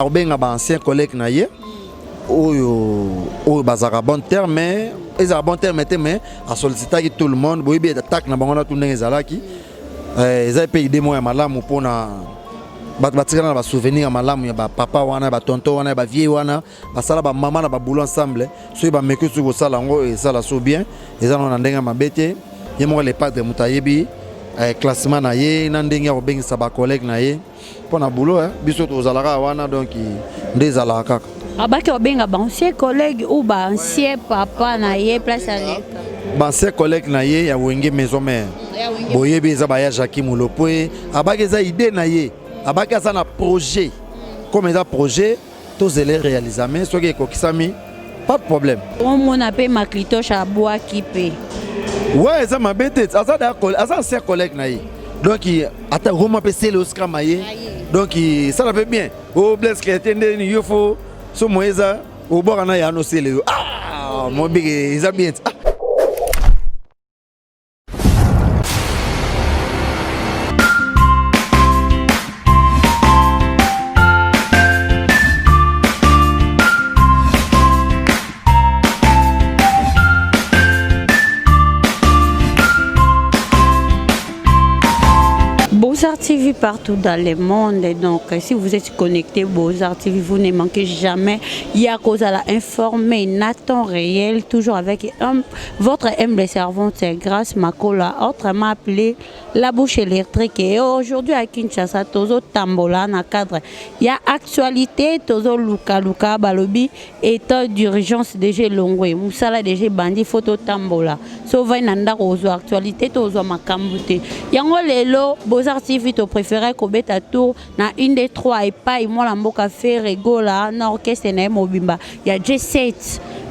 Akobenga ba ancien collègue na ye oyo oyo bazalaka bon terme, mais ezala bon terme te, mais asollicitaki tout le monde. Boyebi attaque na bango na tout ndenge ezalaki. Eza mpe idée moko ya malamu mpona bato batikala na basouvenir ya malamu ya bapapa wana, ya batonton wana, ya bavieille wana, basala bamama na baboulot ensemble. Soki bameki soki kosala yango, esala so bien, eza nano na ndenge ya mabe te. Ye moko le padre moto ayebi classement na ye na ndenge ya kobengisa bacollègue na ye mpo na boulot. Biso tozalaka wana, donc nde ezalaka kaka. Abaki obenga baancien collègue ou baancien papa na ye place aleka? Baancien collègue na ye ya Wenge Maison Mère, boyebi, eza baya Jacki Mulopwe. Abaki eza idée na ye, abaki aza na projet. Comme eza projet, tozele réalisame. Soki ekokisami, pas de problème. Omona mpe Maklitoche abwaki mpe. Ouais, eza mabe te. Aza aza ancien collègue na ye, donc ata roma mpe sele osikama ye, donc esala mpe bien. O Blaise Créateur, ndeni yo fo so moye eza obwaka na ya nosele yo. Ah, mobike eza bien. Ah. Beaux-Arts TV partout dans le monde. Donc, si vous êtes connecté Beaux-Arts TV, vous ne manquez jamais. Il y a cause à la informer, na temps réel, toujours avec votre humble servante Grâce Makola, autrement appelée la bouche électrique. Et aujourd'hui à Kinshasa, Tozo Tambola, dans cadre, il y a actualité, Tozo Luka Luka, Balobi, état d'urgence déjà elongwe, mosala déjà ebandi, faut totambola. So ovai na ndako, ozwa actualité to ozwa makambo te. Yango lelo Beaux-Arts TV topréféré kobeta tour na 1 2 3 epai mwana mboka Ferre Gola na orchestre na ye mobimba ya G7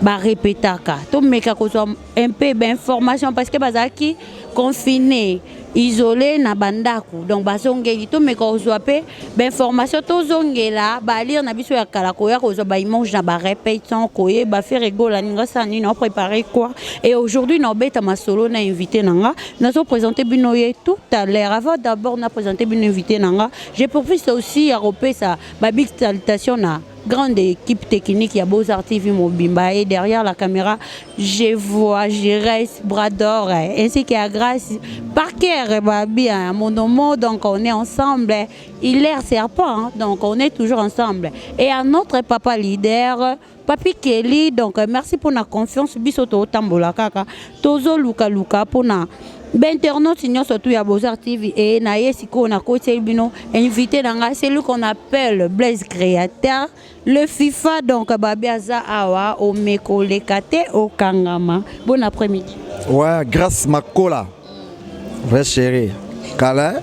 barepetaka. Tomeka kozwa un peu bainformation parce que bazalaki confiné, isolé na bandako, donc bazongeli. Tomeka kozwa mpe bainformation, tozongela balire na biso ya kala, koya kozwa baimage na barépétition, koyeba Ferre Gola ninga asala nini, opréparé quoi. Et aujourd'hui naobeta masolo na invité na nga, nazoprésente bino ye tout à l'heure. Avant d'abord na présente bino invité na nga, je profite aussi ya kopesa babig salutation na grande équipe technique ya Beaux-Arts TV mobimba. Et derrière la caméra, je vois Jérès Brador ainsi qu'à Grâce Parker bien Monomo. Donc on est ensemble, il est serpent, hein, donc on est toujours ensemble. Et à notre papa leader Papi Kelly, donc merci pour la confiance. Biso totambola kaka, tozo luka luka pour na bainternaute nyonso tu ya Beaux-Arts TV. E na ye sikoyo nakoteli bino invité na ngai, celui qu'on appelle Blaise Créateur, le FIFA. Donc babi aza awa, omeka oleka te, okangama. Bon après-midi. Ouais, Grâce Makola, vrai chéri kala.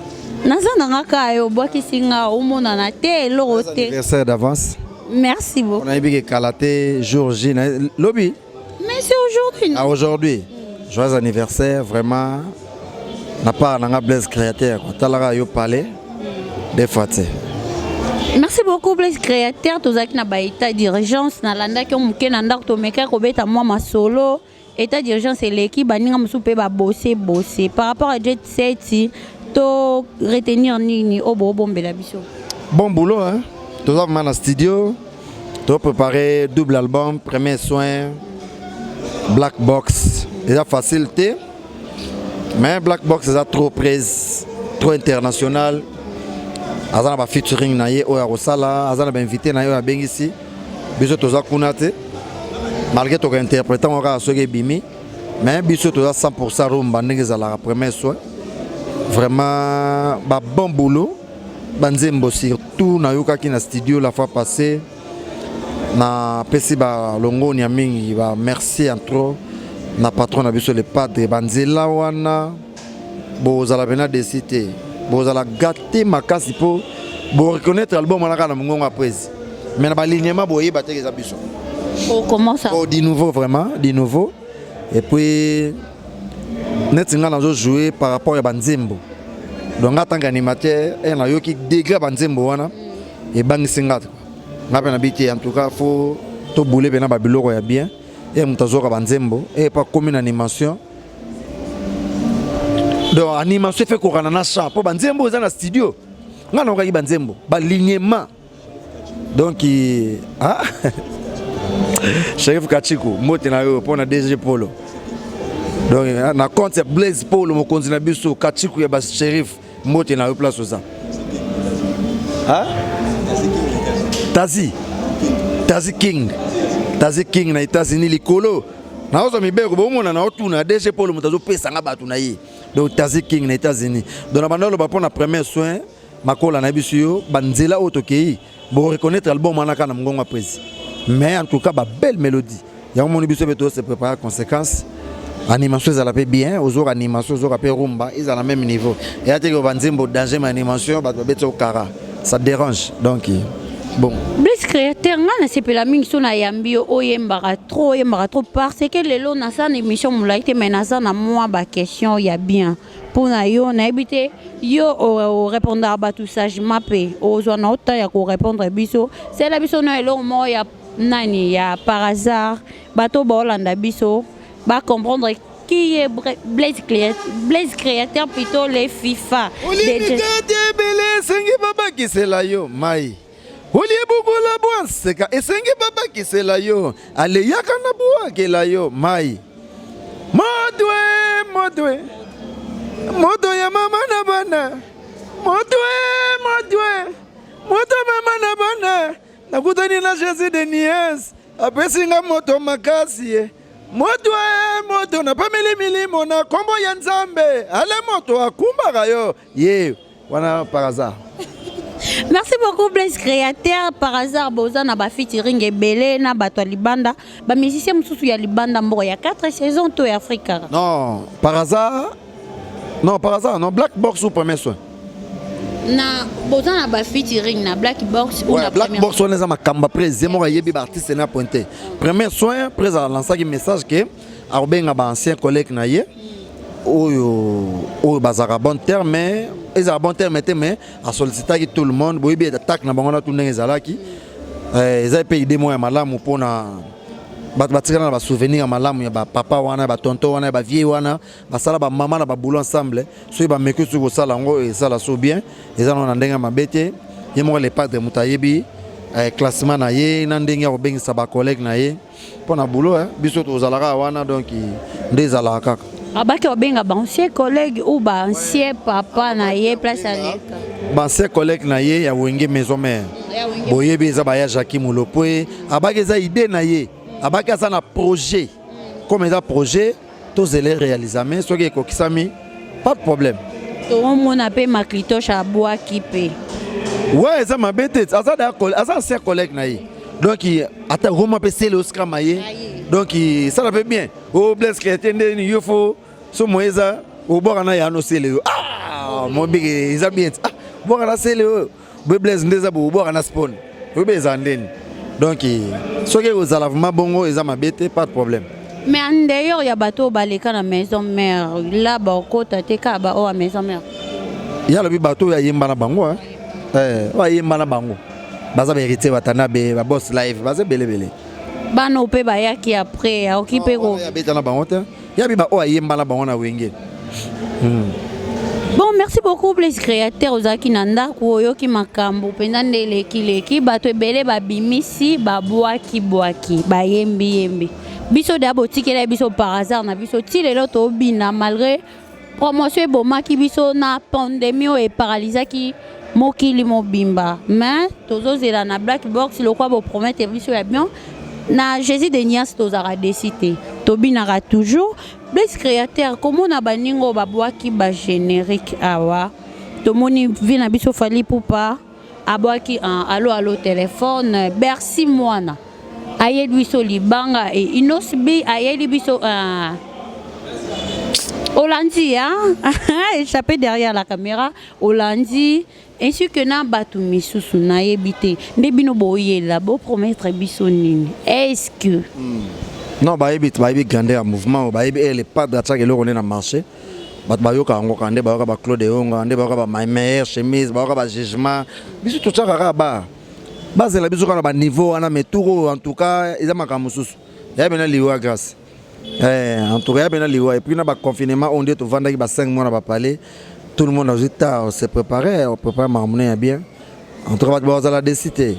Naza na nga kaka, yo obwakisi nga, omonana te, eloko te. Anniversaire d'avance. Merci beaucoup. Nayebi ke kala te, jour J lobi. Mais c'est aujourd'hui, non? Ah, aujourd'hui. Joyeux anniversaire vraiment na part nanga Blaise Créateur. Talaka yo parler des fois te. Merci beaucoup, Blaise Créateur. Tozalaki na baétat d'urgence, nalandaki yo moke na ndako, tomekaki kobeta mwa masolo. État d'urgence eleki, baninga mosusu mpe babose bose par rapport à Jet Set. To retenir nini oyo boobombela biso? Bon boulot, hein. Toza vraiment na studio, to préparé double album, Premier Soin, Black Box. Eza facile te, mais Black Box eza trop prise, trop international. Aza na bafeaturing na ye oyo akosala, aza na bainvité na ye oyo abengisi. Biso toza kuna te, malgré tokointerprète yango kaka soki ebimi, mais biso toza 100 rumba ndenge ezalaka. Premier Soin, vraiment babon boulot. Banzembo surtout nayokaki na studio la fois passée, napesi balongoni ya mingi, ba merci en trop na patron na biso le padre. Banzela wana bozala mpena desi te, bozala gâté makasi mpo boreconnaître album wana kaka na mongongo apres, mais na balignement boyeba teke eza biso. Oh, comment ça? Oh, du nouveau, vraiment du nouveau. Et puis neti nga nazojouer par rapport ya banzembo, donc nga tant qu'animateur e nayoki degré ya banzembo wana, ebangisi nga. Nga mpe nabi te, en tout cas faut tobule mpena babiloko ya bien. E moto azoyoka banzembo e pa komi na animation, donc animation efe kokana na chant, mpo banzembo eza na studio. Nga nayokaki banzembo, balignement. Donc ah Shérif Kachiku, mbote na yo mpo na DG Polo. Donc na compte ya Blaise Polo, mokonzi na biso, Kachiku ya ba Shérif, mbote na yo place oza. Ah? Tazi. Tazi King. Tazi King na États-Unis likolo. Naozwa mibeko bomona na otuna DG Polo moto azopesa nga bato na ye. Donc Tazi King na États-Unis. Donc na banda oloba mpo na premier soin makola na biso yo banzela oyo tokei bo reconnaître album wana kaka na mongongo ya prési. Mais en tout cas ba belle mélodie. Yango moni biso mpe se préparer conséquence. Animation ezala mpe bien, ozoka animation, ozoka mpe rumba, ezala même niveau. Eya teke banzembo danger ma animation bato babeti okara. Ça dérange. Donc bon. Blaise Créateur, nga nasepela mingi so nayambi yo, oyembaka trop, oyembaka trop, parce que lelo naza na émission molai te, mais naza na mwa baquestion ya bien mpona yo. Nayebi te, yo orépondaka bato sagement mpe ozwa na ota ya korépondre biso. Sela biso na eloko moko ya nani ya par hasard, bato baolanda biso bacomprendre qui est Blaise Créateur, plutôt les FIFA. Olimikati ebele, esengi babakisela yo mai. Olie bukola bwa nseka, esengi babakisela yo. Aleyaka na bwakela yo mai. Motwe, motwe, moto ya mama na bana. Motwe, motwe, moto mama na bana. Nakutani na Jésus de Nies, apesi nga moto makasi ye. Moto e moto, napameli milimo na nkombo ya Nzambe. Ale moto akumbaka yo ye wana par hasard. Merci beaucoup, Blaise Créateur. Par hasard, boza na ba featuring ebele na bato ya libanda, ba musicien mosusu ya libanda moko ya 4 saison to ya Afrique kaka? Non, par hasard non, par hasard non, Black Box ou premier soin. Na boza na ba featuring na Black Box ou Ouais, na Black première Box wana eza makambo après ye moko ayebi baartiste na pointe. Premier soin, après alansaki message ke akobenga baancien collègue na ye oyo bazalaka bon terme, mais ezala bon terme te, mais asollicitaki tout le monde. Boyebi attaque na bango na tu ndenge ezalaki. Eza mpe idée moko ya malamu mpona bato batikala na basouvenir ya malamu ya bapapa wana, ya batonton wana, ya bavieille wana basala bamama na baboulot ensemble. Soki bameki soki kosala yango, esala so bien, eza nano na ndenge ya mabe te. Ye moko le padre moto ayebi classement na ye na ndenge ya kobengisa bacollègue na ye mpo na boulot. Biso tozalaka wana, donc nde ezalaka kaka. Abaki obenga baancien collègue ou baancien papa na ye place aleka? Baancien collègue na ye ya Wenge Maison Mère. Ya Wenge. Boyebi eza baya Jacki Mulopwe. Abaki eza idée na ye, abaki aza na projet. Comme eza projet, tozele réalisame. Soki ekokisami, pas de problème. Toomona mpe Maklitoche abwaki mpe. Ouais, eza mabe te. Aza da aza ancien collègue na ye, donc ata roma mpe sele osikama ye, donc esala mpe bien. O Blaise Créateur, ndeni yo fo so mo eza obwaka na yano sele yo. Ah, mobiki eza bien ti. Ah, bwaka na sele oyo boye Blaise nde eza boye, obwaka na spawn oyebi eza ndeni. Donc soki ekozala vraiment bongo, eza mabe te, pas de problème. Mais en dehors ya bato oyo baleka na Maison Mère la, bakota te, kaka baoyo ya Maison Mère? Ye alobi bato oyo ayemba na bango, hein. Oyo ayemba na bango baza bahéritier Watanabe, baboss live, baza ebelebele. Bana oyo mpe bayaki après, aoki mpe ko Oyo abeta na bango te, yabi ba oyo ayemba na bango na Wenge. Bon, merci beaucoup, Blaise Créateur. Ozalaki na ndako, oyoki makambo mpenza nde elekileki. Bato ebele babimisi, babwaki-bwaki, bayembi-yembi. Biso deya botikela biso par hasard na biso ti lelo tobina, malgré promotion ebomaki biso na pandémie oyo eparalysaki mokili mobimba. Mais tozozela na Black Box lokwa bopromettre biso ya bien na Jésus de Nias, tozalaka déçus te, tobinaka toujours. Blaise Créateur, komona baninga oyo babwaki bagénérique awa, tomoni vi na biso Fally Ipupa abwaki alo alo téléphone, Bercy mwana ayeli biso libanga e Innoss'B ayeli biso olandi, hein? Échappé derrière la caméra olandi, ainsi que na bato misusu nayebi te. Nde bino boyela bopromettre biso nini? Est-ce que Non, bayebi, bayebi grandeur ya mouvement. Bayebi le padre atiaka eloko nde na marché, bato bayoka yango kaka nde bayoka baclaude Eyonga, nde bayoka bameilleure chemise, bayoka bajugement. Biso totiaka kaka ba bazela biso kaka na baniveau wana. Mais tour oyo, en tout cas, eza makambo mosusu ya pena liwa grâce. En tout cas ya pena liwa. Et puis na baconfinement oyo nde tovandaki ba 5 mois na bapalais, tout le monde azwi tard se préparer, opréparer makambo ne ya bien. En tout cas bato bazala déçus te.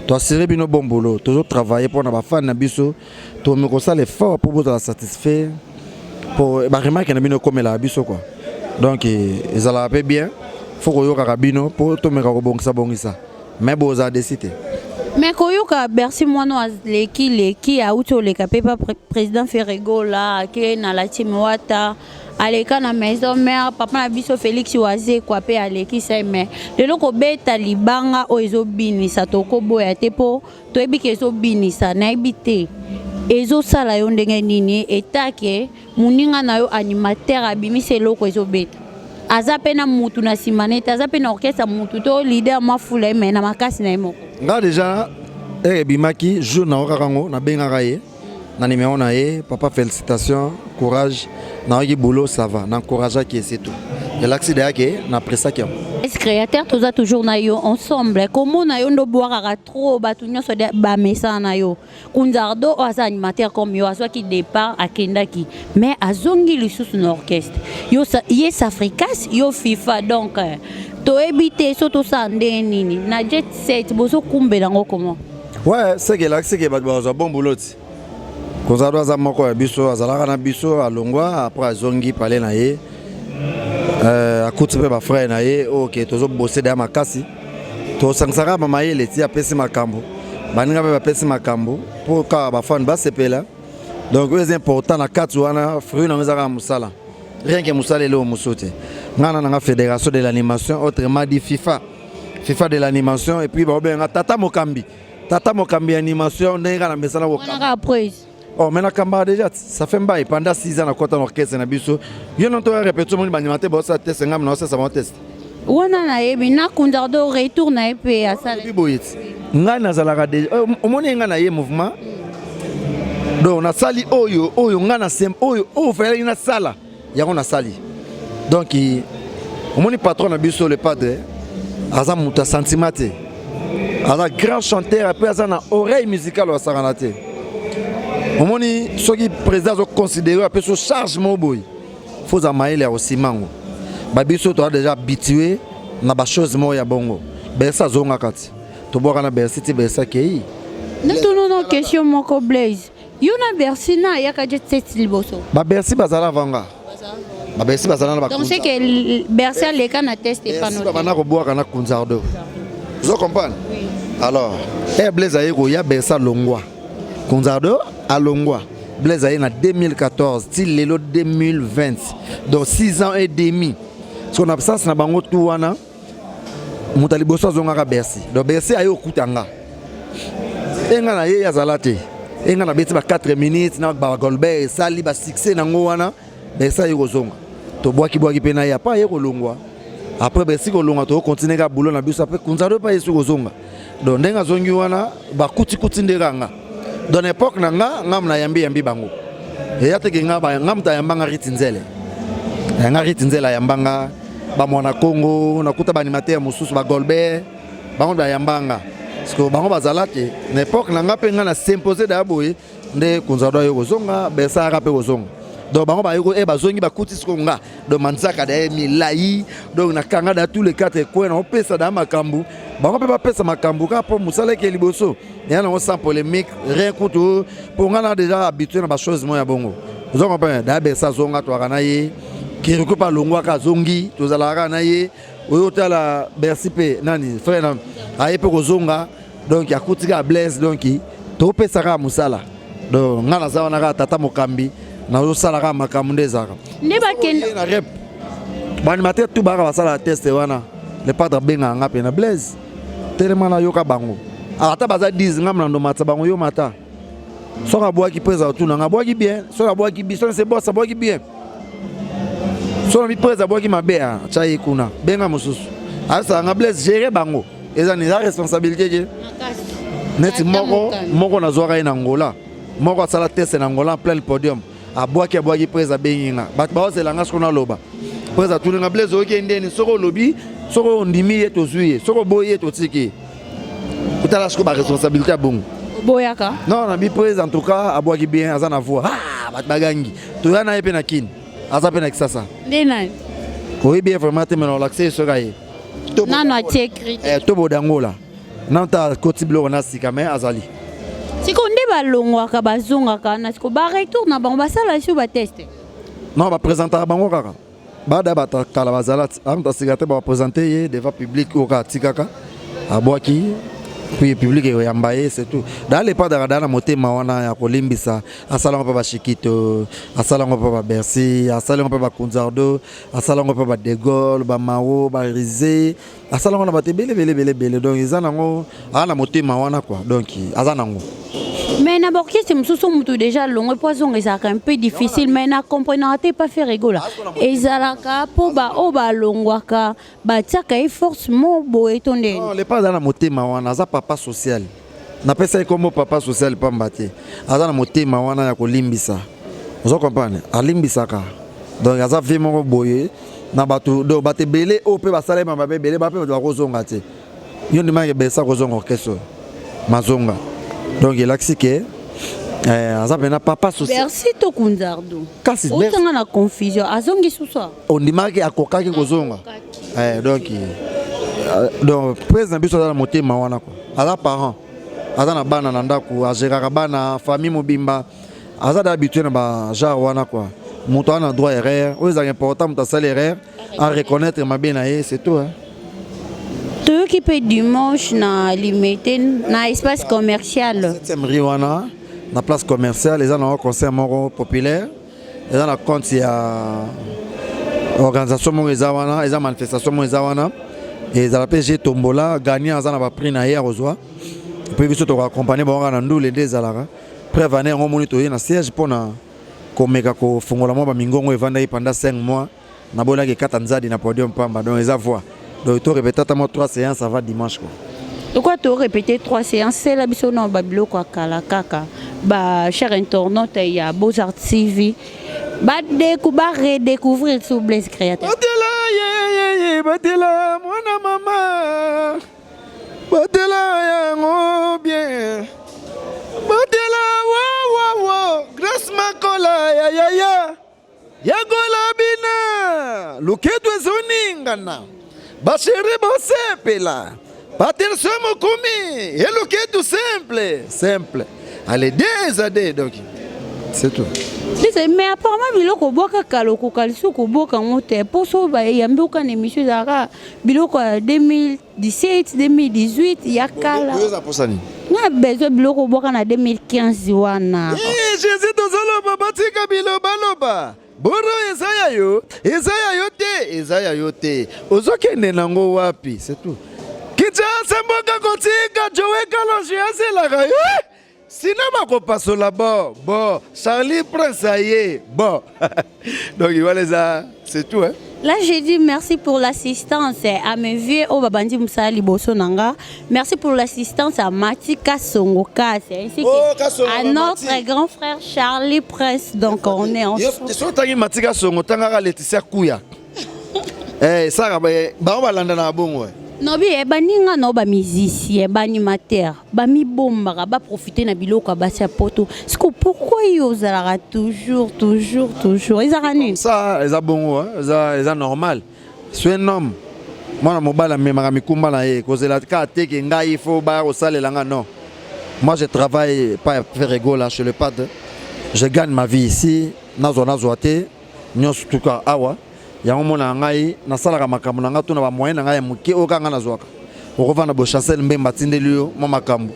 Toassurer bino bon boulot, tozotravaille mpona bafans na biso. Tokomi kosala effort mpo bozala satisfait, po baremarques na bino ekomelaka biso quoi. Donc ezalaka mpe bien, faut koyokaka bino mpo tomeka kobongisa bongisa, mais bozala déçus te. Mais koyoka Bercy, mwana aleki leki, auti oleka mpe pa président Ferre Gola, ake na la team Wata, aleka na Maison Mère, papa na biso Félix Wazekwa mpe alekisa ye. Mais lelo kobeta libanga oyo ezobinisa, tokoboya te mpo toyebi ke ezobinisa. Nayebi te ezosala yo ndenge nini etake moninga na yo animateur abimisi eloko ezobeta, aza mpe na mutu na nsima nete aza mpe na orchestre, mutu to leader mafula ye, mais na makasi na ye moko. Nga déjà, ere ebimaki, jour naokaka yango, nabengaka ye na numéro na ye: "Papa, félicitation, courage, nayoki boulot, ça va." Naencourageaki ye, c'est tout. Elakisi deya ke napresaki yango. Es créateur, toza toujours na yo ensemble. Komona yo nde obwakaka trop, bato nyonso bamesana na yo. Kunzardo oyo aza animateur comme yo, azwaki départ, akendaki, mais azongi lisusu na orchestre. Yo ye Safricas, yo FIFA. Donc toyebi te so tosala ndenge nini na Jet Set, bozokumbela yango comment? Ouais, seke elakisi ke bato bazwa bon boulot ti. Kunzardo aza moko ya biso, azalaka na biso, alongwa, après azongi pale na ye, akuti mpe bafrère na ye oyo ke tozobose deya makasi. Tosangisaka bamayele ti apesi makambo, baninga mpe bapesi makambo mpo kaka bafans basepela. Donc oyo eza important na kati wana, fruit nango eza kaka mosala, rien que mosala. Eloko mosusu te. Ngai na nanga Fédération de l'animation, autrement dit FIFA, FIFA de l'animation. Et puis baobenga tata mokambi, tata mokambi ya animation, ndenge kaka na mesana. Wana kaka prise. Oh, mais nakambaka déjà, ça fait mbai pendant 6 ans nakota na orchestre na biso. Yo no toya répétition, moni baanimateur baosala test, ngai na osala bango test. Wana nayebi na Kunzardo, retour na ye mpe asala. Oyebi boye ti ngai nazalaka déjà, omoni ngai na ye mouvement. Donc nasali oyo oyo ngai na sem oyo oyo fayalaki nasala yango, nasali. Donc omoni patron na biso le padre aza moto ya sentiment te, aza grand chanteur mpe aza na oreille musicale oyo asakana te. Omoni soki président azoconsidérer, apesi yo charge moko boye, faut ozala mayele ya kosima yango. Babiso toza déjà habitué na bachose moko ya bongo. Bercy azongaka ti tobwaka na Bercy, ti Bercy akei. Natunono question moko, Blaise: yo na Bercy na ayaka Jet Set liboso? Babercy bazala avanga, babercy bazala na Donc c'est que Bercy aleka na test epano? Babanda kobwaka na Kunzardo, ozo comprendre? Alors e Blaise aye koya, Bercy alongwa, Kunzardo alongwa, Blaise aye na 2014 ti lelo 2020, donc 6 ans et demi. So na absence na bango tu wana, moto ya liboso azongaka Bercy. Donc Bercy aye okuta nga, e nga na ye azala te, e nga nabeti ba 4 minutes na bagolbert, esali basuccès nango wana. Bercy aye kozonga, tobwaki-bwaki mpe na ye. Apa aye kolongwa, après Bercy kolongwa, tokocontinuer kaka boulot na biso. Après Kunzardo mpe aye soki kozonga. Donc ndenge azongi wana, bakutikuti nde kaka nga. Donc na époque na nga, nga nayambi yambi bango, eya teke nga nga moto ayambanga Riti Nzele, nga Riti Nzele ayambanga bamwana Congo, nakuta baanimateur mosusu, bagolbert, bango bayambanga parce que bango bazala te na époque na nga. Mpe nga na s'impose daya boye nde Kunzardo aye kozonga, Bercy ayaka mpe kozonga. Donc bango baye e bazongi, bakuti siko nga. Donc manzaka daya milai, donc nakanga daya tous les quatre coins, naopesa daya makambo, bango mpe bapesa makambo kaka mpo mosala eke liboso. Eya nango sans polémique, rien kutu, mpo nga na déjà habitué na bachose moko ya bongo, ozo comprendre? Daya Bercy azonga, twaka na ye. Kiriku mpe alongwaka, azongi, tozalaka kaka na ye. Oyo otala Bercy mpe nani frère na aye mpe kozonga, donc akuti kaka Blaise. Donc topesa kaka mosala. Donc nga naza wana kaka tata mokambi, nazosala kaka makambo nde ezalaka. Nde bakende. Na rep baanimateur tu baka basalaka test wana, le padre abengaka nga mpe na Blaise: "Telema nayoka bango." Ata baza 10, nga na ndomata bango, yo mata. Soki abwaki mpo ezala tuna nga abwaki bien, soki abwaki biso se boss abwaki bien, soki na mpe abwaki mabe, atya ye kuna, benga mosusu asala. Nga Blaise gérer bango, eza eza responsabilité ke neti moko moko nazwaka ye na Ngola, moko asala test na Ngola en plein podium, abwaki, abwaki, prese abengi nga, bato baozela nga soki naloba. Prese atuni nga: "Blaise, oyoki ndeni?" Soki olobi, soki ondimi ye, tozwi ye, soki oboyi ye, totiki ye. Otala sikoyo baresponsabilité ya bongo. Oboyaka? Non, na bi prese en tout cas abwaki bien, aza na voix. Ah, bato bagangi, toya na ye mpe na Kini, aza mpe na Kisasa. Nde nani? Oyebi ye vraiment te, mais na olakisa ye soki aye. Nano atie cri. Tobodangola. Nano ta akoti biloko na sika, mais azali. Sikoyo nde balongwaka, bazongaka na sikoyo baretour na bango, basala sur batest? Non, baprésentaka bango kaka bada bato kala bazala amutu asika te. Baprésente ye devant public oyo kaka atikaka, abwaki, puis public ekoyamba ye, c'est tout. Daa Le Padre daa na motema wana ya kolimbisa. Asalango mpe bashikito, asalango mpe babercy, asalango mpe bakunzardo, asalango mpe badegol, bamao, barise, asalango na bato ebele ebele ebele ebele. Donc eza nango, aza na motema wana quoi, donc aza nango. Mais na baorchestre mosusu, motu déjà alongwe, mpo azonga ezalaka un peu difficile. Mais na comprenaka te pa Ferre Gola, ezalaka mpo baoyo balongwaka batiaka ye force mo boye to ndeni? Non, Le Padre aza na motema wana, aza papa social. Napesa ye kombo papa social pamba te. Aza na motema wana ya kolimbisa, ozo comprendre? Alimbisaka, donc aza vie moko boye na bato. Donc bato ebele oyo mpe basala ye mabe ebele, bape bato bakozonga te. Yo ndimaki ebesa kozonga orchestre oyo mazonga. Donc elakisi ke aza mpena papa social. Bercy to Kunzardo? Kasi otanga na confusion, azongi susu awa. Ondimaki akokaki kozonga. Donc président biso aza na motema wana quoi. Aza parent, aza na bana na ndako, agéraka bana, famille mobimba. Aza da habitué na bagenre wana quoi. Moto aza na droit erreur, oyo ezalaka important, moto asali erreur a reconnaître mabe na ye, c'est tout, hein. Toyoki mpe dimanche na Limete, na espace commercial. Septième rue wana, na place commerciale, eza nango concert moko populaire. Eza na compte ya organisation moko eza wana, eza manifestation moko eza wana. Ezala mpe jeu tombola, gagnant aza na baprix na ye akozwa. Mpe biso tokoaccompagne bango kaka na ndule nde ezalaka. Preuve ane yango omoni toye na siège mpona komeka kofungola mwa bamingongo evandaki pendant 5 mois. Nabolaki ekata nzadi na podium pamba, donc eza voix. Donc to répéter ata mwa 3 séances avant dimanche quoi. Pourquoi to répéter trois séances? Sela biso na babiloko ya kala kaka. Ba cher internaute ya Beaux-Arts TV, badeku baredécouvrir sur Blaise Créateur. Batela yeyeye, batela mwana mama, batela yango bien, batela wawawa Grâce Makola yayaya yagola bina luketu ezoningana, bachéri bosepela, paterso mokomi eluketu simple simple, allez deux à deux, donc c'est tout. Lise, mais apparemment biloko obwaka kala, okoka lisusu koboka yango te. Mpo so bayambi oka na émission, ezalaka biloko ya 2017, 2018 ya kala. Oyo eza posa nini? Nga besoin biloko obwaka na 2015 wana. Eh, Jésus, tozoloba, batika bilobaloba. Boro eza ya yo, eza ya yo te, eza ya yo te, ozokende nango wapi? C'est tout. Kinshasa mboka kotika Joe Kalonji azelaka yo, sina bakopasola bo bo Charlie Prince aye bo. Donc wana eza, c'est tout, hein? Là, j'ai dit merci pour l'assistance à mes vieux oyo babandi mosala liboso na nga. Merci pour l'assistance à Mati Kasongo Kase, ainsi que Oh, Kasongo, à Mati. notre grand frère Charlie Prince. Donc, on est ensemble. So otangi Matika Songo, otangaka Laetitia Kuya. Eh, esaka bango balanda na bongo, eh. Nobi baninga na bamusicien, baanimateur bamibombaka, baprofite na biloko ya basi ya poto. Siko pourquoi yo ozalaka toujours, toujours, toujours? Ezalaka nini? Ça eza bongo, hein, eza normal. So un homme, mwana mobali amemaka mikumba na ye. Kozela kaka te ke ngai faut baya kosalela nga, non. Moi, je travaille pas Ferre Gola chez Le Padre, je gagne ma vie ici. Nazwa, nazwa te, nyonso tuka awa yango mona na ngai. Nasalaka makambo na ngai to na bamoyen na ngai ya moke oyo kaka ngai nazwaka. Okovanda boye, Chancel Mbemba atindeli yo mwa makambo.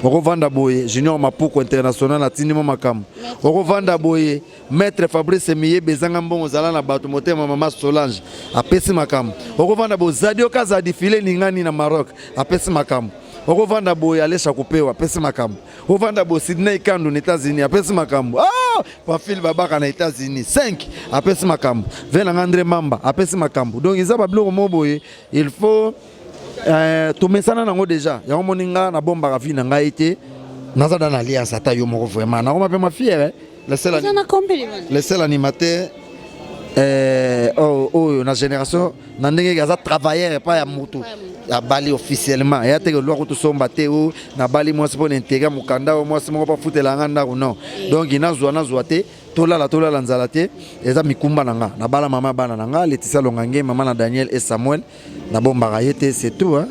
Okovanda boye, Junior Mapuko international atindi mwa makambo. Okovanda boye, maître Fabrice Miyebe ezanga mbongo, ozala na bato motema, mama Solange apesi makambo. Okovanda boye, Zadio Kazadi file ningani na Maroc apesi makambo. Okovanda boye, Alesha Kopewa apesi makambo. Ovanda boye, Sydney Kandu na États-Unis apesi makambo. Ah, Pamphile Babaka na États-Unis 5 apesi makambo. Ve nanga André Mamba apesi makambo. Donc eza babiloko moko boye, il faut tomesana nango déjà. Yango moni nga nabombaka vie na ngai te. Naza da na alliance ata yo moko, vraiment nakoma mpe ma fière, le seul, Oza na combien de bana? Le seul animateur oyo na génération na ndenge aza travailleur epai ya motu, abali officiellement. Eya teke lwako tosomba te o nabali mwasi mpo na intégrer mokanda oyo mwasi moko mpo afutela nga ndako, non. Donc nazwa te, tolala, tolala nzala te. Eza mikumba na nga. Nabala mama bana na nga, Laetitia Longange, mama na Daniel et Samuel. Nabombaka ye te, c'est tout, hein?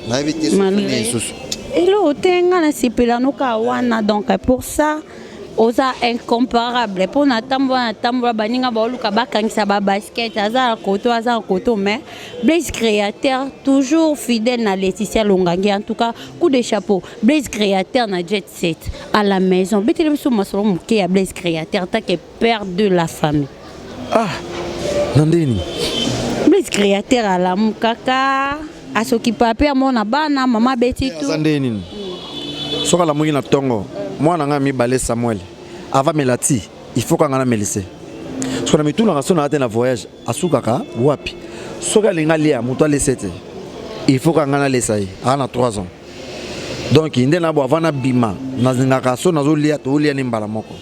Nayebi te soki lisusu. Eloko te, nga nasepela noka wana. Donc pour ça oza incomparable, mpo na tambola na tambola, baninga baoluka bakangisa babasket, aza na koto, aza na koto, mais Blaise Créateur toujours fidèle na Laetitia Longangi. En tout cas, coup de chapeau. Blaise Créateur na Jet Set à la maison. Betele biso masolo moke ya Blaise Créateur tant que père de la famille. Ah, na ndeni. Blaise Créateur alamukaka, asokipa mpe amona bana, mama beti tout. Aza ndenge nini? Soki alamuki na ntongo, mwana ngai mibale Samuel ava mela ti, il faut kanga namelise. Soki na mitunaka so naa te na voyage, asukaka wapi? Soki alingi alia, moto alesa te, il faut kanga nalesa ye. Aa na 3 ans. Donc nde na bo avant nabima, nalingaka so nazolia, tolia ni mbala moko.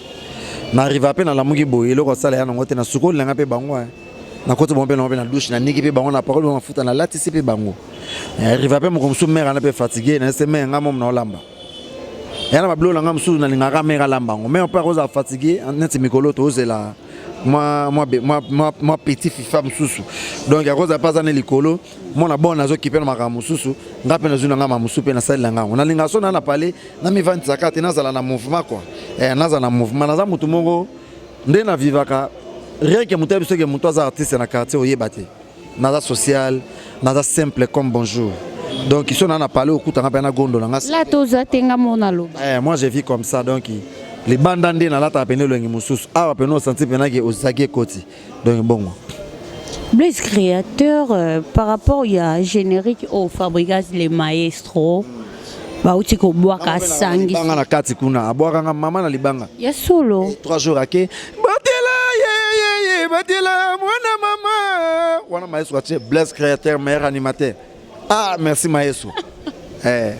Na arriva mpe nalamuki boye, eloko asala ya nango te, nasukolinanga mpe bango, nakoti bango mpe nango mpe na douche, naniki mpe bango, na pakoli bango mafuta, nalatisi mpe bango. Arriva mpe moko mosusu, mare ana mpe fatigue, nayese mare nga momo naolamba ya na babiloko na nga mosusu, nalingaka mare alamba yango. Mare mpe akozala fatigue neti mikolo tozela mwa petit FIFA mosusu, donc akozala mpe aza ne likolo mwana bon, nazokipe na makambo mosusu. Nga mpe nazwi na nga makambo mosusu mpe nasalela nga yango. Nalingaka so na pale, namivandisaka te, nazala na mouvement quoi. Nazala na mouvement. Naza motu moko nde navivaka rien que moto ayebi soki moto aza artiste na quartier, oyeba te. Naza social, naza simple comme bonjour. Donc so na pale, okutanga mpe na gondo na nga. La toza te, nga mona loba. Moi je vis comme ça. Donc libanda nde nalataka pene elongi mosusu, awa pene osanti mpenaki ozalaki ekoti, donc bongo. Blaise Créateur, par rapport ya générique au Fabrigas le maestro bauti kobwaka, asangi libanga na kati kuna, abwakanga mama na libanga. Ya solo? 3 jours ake batela yeyeye, batela mwana mama wana. Maestro atie Blaise Créateur meilleur animateur. Ah, merci maestro, eh.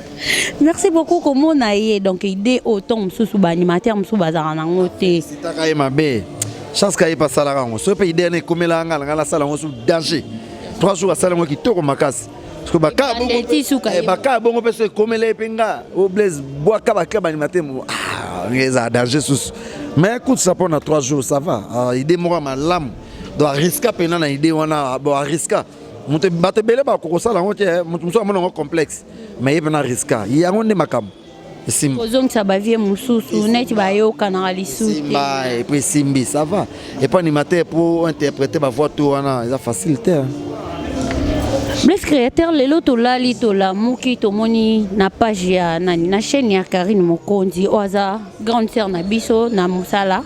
Merci beaucoup. Komona ye, donc idée autant mosusu baanimateur mosusu bazalaka nango te. Sitaka ye mabe, chance ka ye mpe asalaka yango. Soki mpe idée wana ekomelaka nga na nga, nasala yango su danger. 3 jours asala yango kitoko makasi. Baka bongo mpe so ekomela ye mpe nga o Blaise bwaka baka baanimateur, ezala danger susu. Mais écoute ça, mpona 3 jours ça va. Idée moko ya malamu, donc ariska mpena na idée wana. Bon, ariska moto, bato ebele bakokosala yango te. Moto mosusu amona yango complexe, mais ye mpena ariska yango nde makambo esimba. Kozongisa bavie mosusu neti bayokanaka lisusu. Simba et puis esimbi, ça va. Et puis animateur pour interpréter bavoix to wana eza facile te. Blaise Créateur, lelo tolali, tolamuki, tomoni na page ya nani, na chaîne ya Karine Mokonzi oyo aza grande sœur na biso na mosala,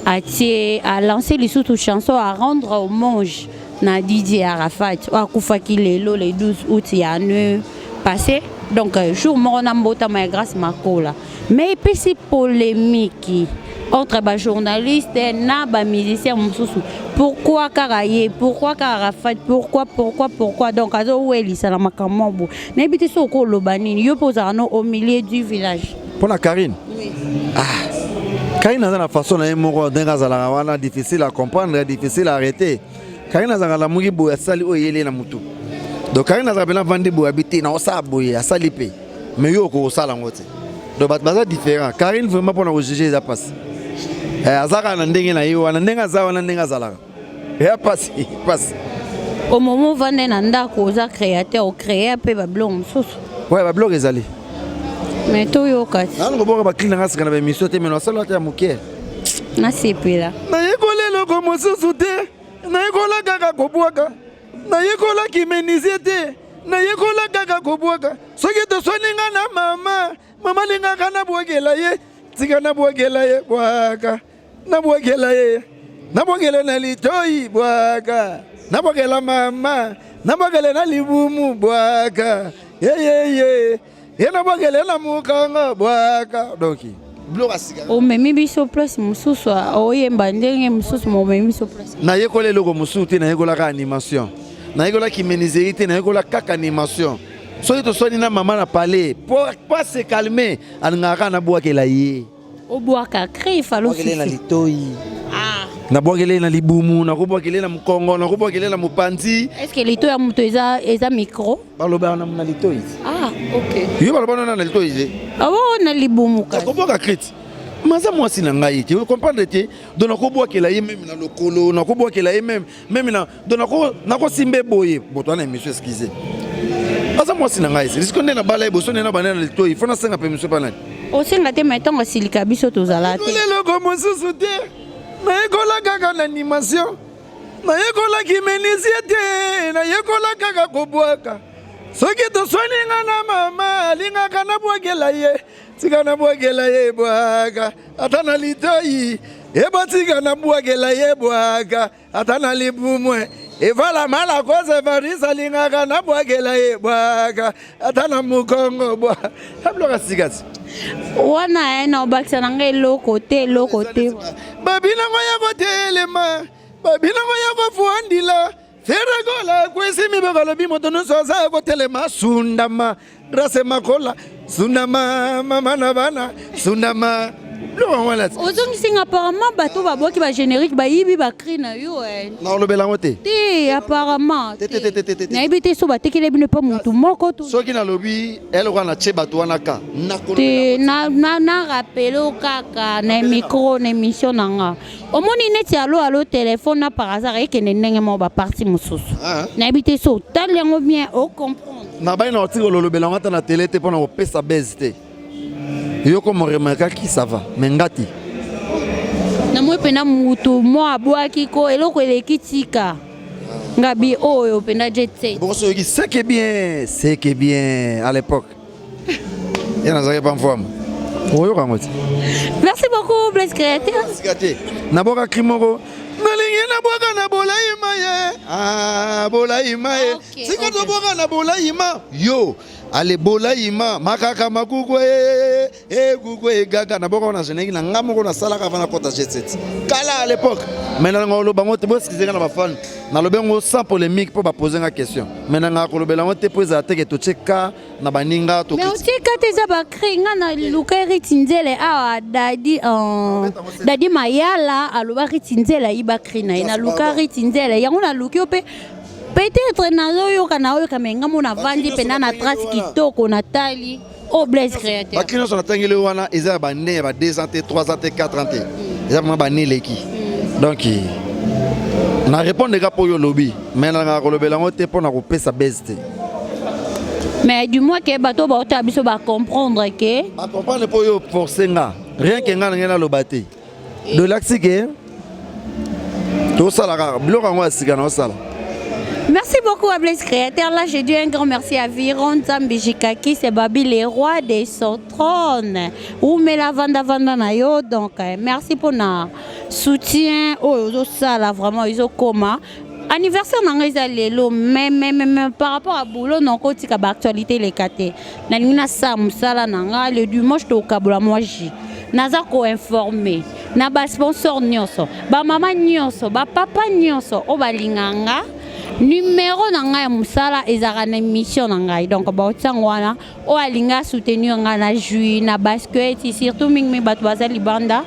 atie alancé lisusu chanson à rendre hommage na Didier Arafat oyo akufaki lelo le 12 août ya année passé, donc jour moko na mbotama ya Grâce Makola. Mais epesi polémique entre bajournaliste na bamusicien mosusu. Pourquoi kaka ye? Pourquoi kaka Arafat? Pourquoi, pourquoi, pourquoi? Donc azowelisa na makambo bo nayebi te soki okoloba nini. Yo mpo ozalaka no au milieu du village. Mpo na Karine? Oui. Ah, Karine aza na façon na ye moko ndenge azalaka wana, difficile à comprendre, difficile à arrêter. Karine azalaka lamuki boye, asali oyo eyeli ye na motu. Donc Karine azalaka mpena vandi boye, abi te na osala boye, asali mpe, mais yo okokosala yango te. Donc bato baza différent. Karine vraiment, mpona kojuge eza mpasi. Aza kaka na ndenge na ye wana, ndenge aza wana, ndenge azalaka, eya mpasi, mpasi. Au moment ovande na ndako, oza créateur, ocréa mpe babiloko mosusu? Ouais, babiloko ezali. Mais toyoka ti. Nanu koboka bacri na nga sika na baémission te, mais nasala te ya moke. Nasepela. Nayekola eloko mosusu te, nayekola kaka kobwaka. Nayekolaki menuisier te, nayekola kaka kobwaka. Soki toswaninga na mama, mama alingaka nabwakela ye. Tika nabwakela ye, bwaka, nabwakela ye, nabwakela na litoi, bwaka, nabwakela mama, nabwakela na libumu, bwaka yeyeye ye, nabwakela na mokanga, bwaka. Donc biloko ya sika. Omemi biso place mosusu, oyemba ndenge mosusu, ma omemi biso place. Nayekola eloko mosusu te, nayekolaka animation. Nayekolaki menuiserie te, nayekola kaka animation. Soki toswani na mama na palais, po se calmer, alingaka kaka nabwakela ye. Obwaka cri falo. Bwakele na litoi, nabwakele na libumu, nakobwakele na mokongo, nakobwakele na mopanzi. Est ce que lito ya moto eza micro? Balobaka na litoi. Ah, ok. Yo baloba nana na litoi te. Awo na libumu kasi. Nakobwaka cri ti maza mwasi na ngai te, comprendre te. Donc nakobwakela ye même na lokolo, nakobwakela ye même na donc nakosimba boye. Bo toa na émission, excuse, aza. Mwasi na ngai siko nde nabala ye boso nde na banda na litoi, fo nasenga permission mpa nani? Osenga te, mai ntango asilika biso tozala te. Eloko mosusu te, nayekola kaka na animation, nayekolaki menuisier te, nayekola kaka kobwaka. Soki toswani nga na mama, alingaka nabwakela ye, tika nabwakela ye, bwaka ata na litoi, ebotika nabwakela ye, bwaka ata na libumwe, evala malakoze Evariste alingaka nabwakela ye, bwaka ata na mokongo, bwa abiloka sika ti. Wana ye na obakisa na ngai eloko te, eloko te. Babinango ya kotelema, babinango ya kofuandila. Ferre Gola kwesi mibeko, alobi moto nyonso aza kotelema. Sundama Grâce Makola, sundama mama na bana, sundama biloko wana. Ozongisi nga, apparemment bato babwaki bagénérique, bayibi bacri na yo, eh. Na olobela yango te. Te, apparemment. Te, te, te, te, te, te. Nayebi te so batekeli bino mpo motu moko to. Soki nalobi eloko wana, tie bato wana ka. Te, na rappeler kaka na micro, na émission na nga, omoni neti alo alo telefone na par hasard ekende ndenge moko baparti mosusu. Ah. Nayebi te so otali yango bien, ocomprendre. Nabai na otika ololobela yango ata na tele te mpona kopesa base te. Yo komo remarkaki, ça va, mais nga te. Namoi mpena mutu mo abwaki ko eloko eleki, tika ngabi oyo mpena jet set. Bongo so oyoki, c'est que bien, c'est que bien à l'époque ye nazalaki pa mfwama, oyoka yango te. Merci beaucoup, Blaise Créateur. Sika te, naboka cri moko, nalingi nabwaka na bolayima ye. Ah, bolayima ye. Sika tobwaka na bolayima yo, ale bolayima makaka makuku ekuku egaga. Naboka na générique na nga moko nasalaka avant nakota G7 kala à l'époque. Mais nanga oloba yango te, boexcuse nga na bafan, nalobi yango sans polémique mpo bapose nga question, mais nangaka kolobela yango te mpo ezala teke totie ka na baninga. Mais otie te, eza bacri nga na luka Riti Nzele awa, Dadi, Dadi Mayala aloba Riti Nzele ayiba cri na ye. Naluka Riti Nzele yango, naluki yo mpe, peut-être nazoyoka, naoyoka, me nga mo navandi mpena na trace kitoko, natali o Blaise Créateur. Bacri nyonso natangeli wana eza ya bane ya ba 2 ans te, 3 ans te, 4 ans te, eza vraiment bane eleki. Donc na répondre ka mpo oyo olobi, mais nalingaka kolobela yango te mpo na kopesa base te. Mais du moins ke bato baotala biso bacomprendre ke. Bacomprendre mpo oyo force nga, rien ke nga na ngai naloba te, dolakisi ke tosala kaka biloko yango ya sika na osala. Merci beaucoup à Blaise Créateur. Là, je dis un grand merci à Viron Zambijikaki, c'est Babi, le roi de son trône. Oumela Vanda Vanda na yo. Donc, merci pour notre soutien. Oh, ça là, vraiment, ils ont coma. Anniversaire na ngai eza lelo, mais par rapport à boulot, nakotika baactualité eleka te. Nalingi nasala mosala na ngai. Le dimanche tokabola mwa jus. Naza koinforme na basponsor nyonso, bamama nyonso, bapapa nyonso oyo balingaka nga. Numero na ngai ya mosala ezalaka na émission na ngai, donc baotiango wana. Oyo alingi asoutenir ngai na jus, na basket, surtout mingimingi bato baza libanda,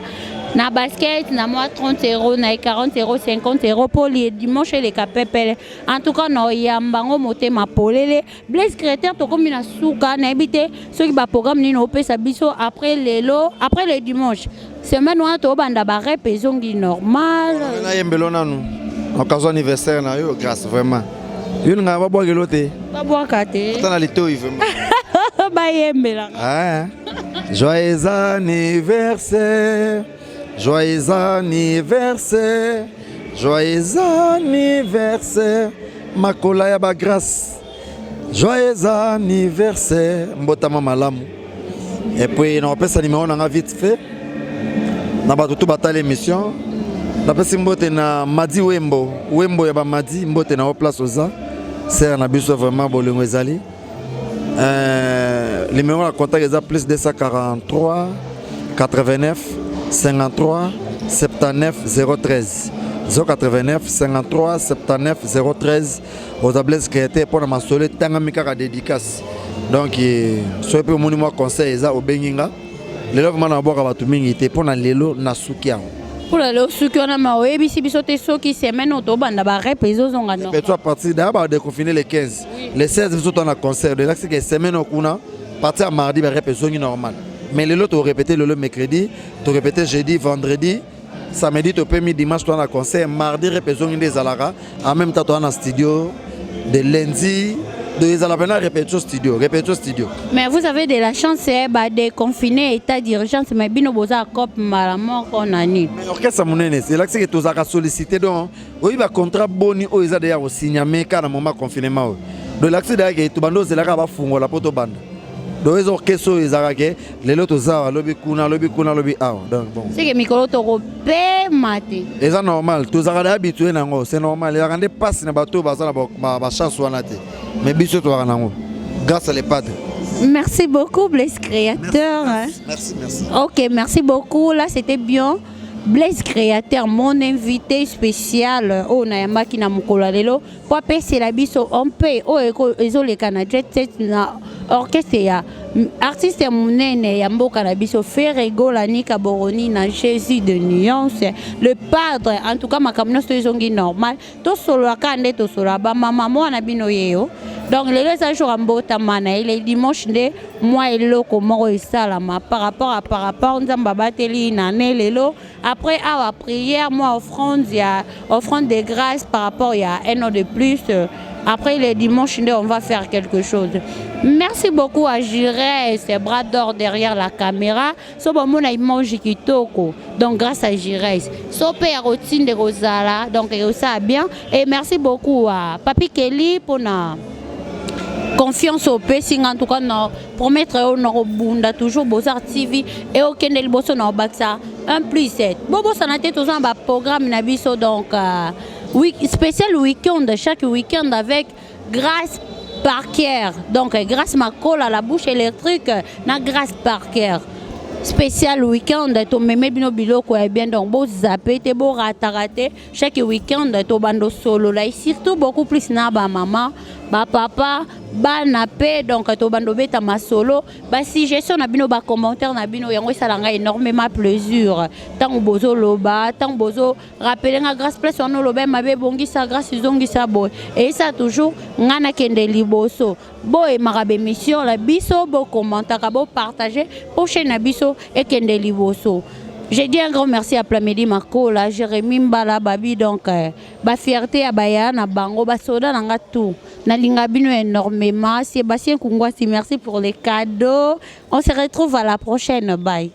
na basket na mwa 30 € na 40 €, 50 € mpo dimanche eleka pepele. En tout cas, na oyamba yango motema polele. Blaise Créateur, tokomi na suka. Nayebi te soki baprogramme nini opesa biso après lelo, après le dimanche. Semaine wana tobanda barep, ezongi normal. Nayembelo nanu occasion anniversaire na yo, Grâce. Vraiment, yo ningaka babwakelo te. Babwaka te. Ata na litoi, vraiment. Bayembelaka. Ah, joyeux anniversaire, joyeux anniversaire, joyeux anniversaire, makola ya bagrâce, joyeux anniversaire, mbotama malamu. Et puis nakopesa numéro na nga vite fait na bato to batala émission. Napesi mbote na Madi Wembo, Wembo ya bamadi, mbote na yo place oza, sere na biso, vraiment bolingo ezali. Numéro ya contact eza plus 243 89 53 79 013, 089 53 79 013. Oza Blaise Créateur mpo na masolo etangami kaka dédicace. Donc soki mpe omoni mwa conseil eza, obengi nga. Lelo vraiment nabwaka bato mingi te mpo na lelo, nasuki yango. Mpona lelo suki wana, ma oyebisi biso te soki semaine oyo tobanda barep ezozonga normal. Peto à partir d'ailleurs badéconfiner le 15, le 16 biso toa na concert de lakisi ke semaine oyo kuna, partir ya mardi barep ezongi normal. Mais lelo torépété, lelo mercredi torépété, jeudi, vendredi, samedi topemi, dimanche toa na concert, mardi rep ezongi nde ezalaka. En même temps toa na studio de lundi. Donc ezala mpena répétition, studio, répétition, studio. Mais vous avez de la chance, eh, badéconfiné, état d'urgence, mais bino boza cop mbala moko nani. Mais orchestre monene, elakisi ke tozalaka sollicité. Donc oyebi bacontrat boni oyo eza deya kosigname kaka na moment confinement oyo. Donc elakisi deya ke tobanda ozelaka bafungola mpo tobanda. Donc eza orchestre oyo ezalaka ke lelo toza awa, alobi kuna, alobi kuna, alobi awa. Donc bon. Seke mikolo tokopema te. Eza normal, tozalaka deya habitué nango, c'est normal. Ezalaka nde mpasi na bato oyo baza na bachance wana te, mais biso tozalaka nango grâce à le Padre. Merci beaucoup, Blaise Créateur. Merci, merci, merci. Ok, merci beaucoup. Là, c'était bien. Blaise Créateur, mon invité spécial. Oh, nayambaki na mokolo ya lelo. Po apesela biso mpe oyo ezoleka na jet set na orchestre ya artiste ya monene ya mboka na biso, Ferre Gola, Nika Boroni na Jésus de Nuance, le Padre. En tout cas, makambo nyonso ezongi normal. Tosololaka nde tosolola bamama mwana bino yeyo. Donc lelo eza jour ya mbotama na ye, le dimanche nde mwa eloko moko esalama par rapport Nzambe abateli na ne lelo. Après awa, prière, mwa offrande ya offrande de grâce par rapport ya un an de plus. Après, le dimanche nde on va faire quelque chose. Merci beaucoup à Jires, bras d'or derrière la caméra. So bomona image kitoko, donc grâce à Jires. So mpe ya kotinde kozala, donc ekosala bien. Et merci beaucoup à Papi Kelly mpona confiance opesi nga. En tout cas, na promettre oyo na kobunda toujours Beaux-Arts TV e okende liboso na kobakisa 1 plus 7. Bobosana te, toza na baprogramme na biso. Donc week, spécial week-end, chaque week-end avec Grâce Parker. Donc Grâce Makola, la bouche électrique, na Grâce Parker, spécial week-end, tomeme bino biloko ya bien. Donc bozape te, borataka te. Chaque week-end tobanda osolola et surtout beaucoup plus na bamama, bapapa, bana mpe. Donc tobanda obeta masolo, basuggestion na bino, bacommentaire na bino, yango esalanga énormément plaisir ntango bozoloba, ntango bozorappeler nga: "Grâce, place wana oloba mabe, ebongisa. Grâce, ezongisa boye." Eyesa toujours nga nakende liboso. Boyemaka bémission na biso, bokommentaka, bopartage po chaîne na biso ekende liboso. J'ai dit un grand merci à Plamedi Makola, Jérémy Mbala, Babi, donc ba fierté ya baya na bango, ba soda na nga tout. Nalinga bino énormément. Sébastien Kungwasi, merci pour les cadeaux. On se retrouve à la prochaine. Bye.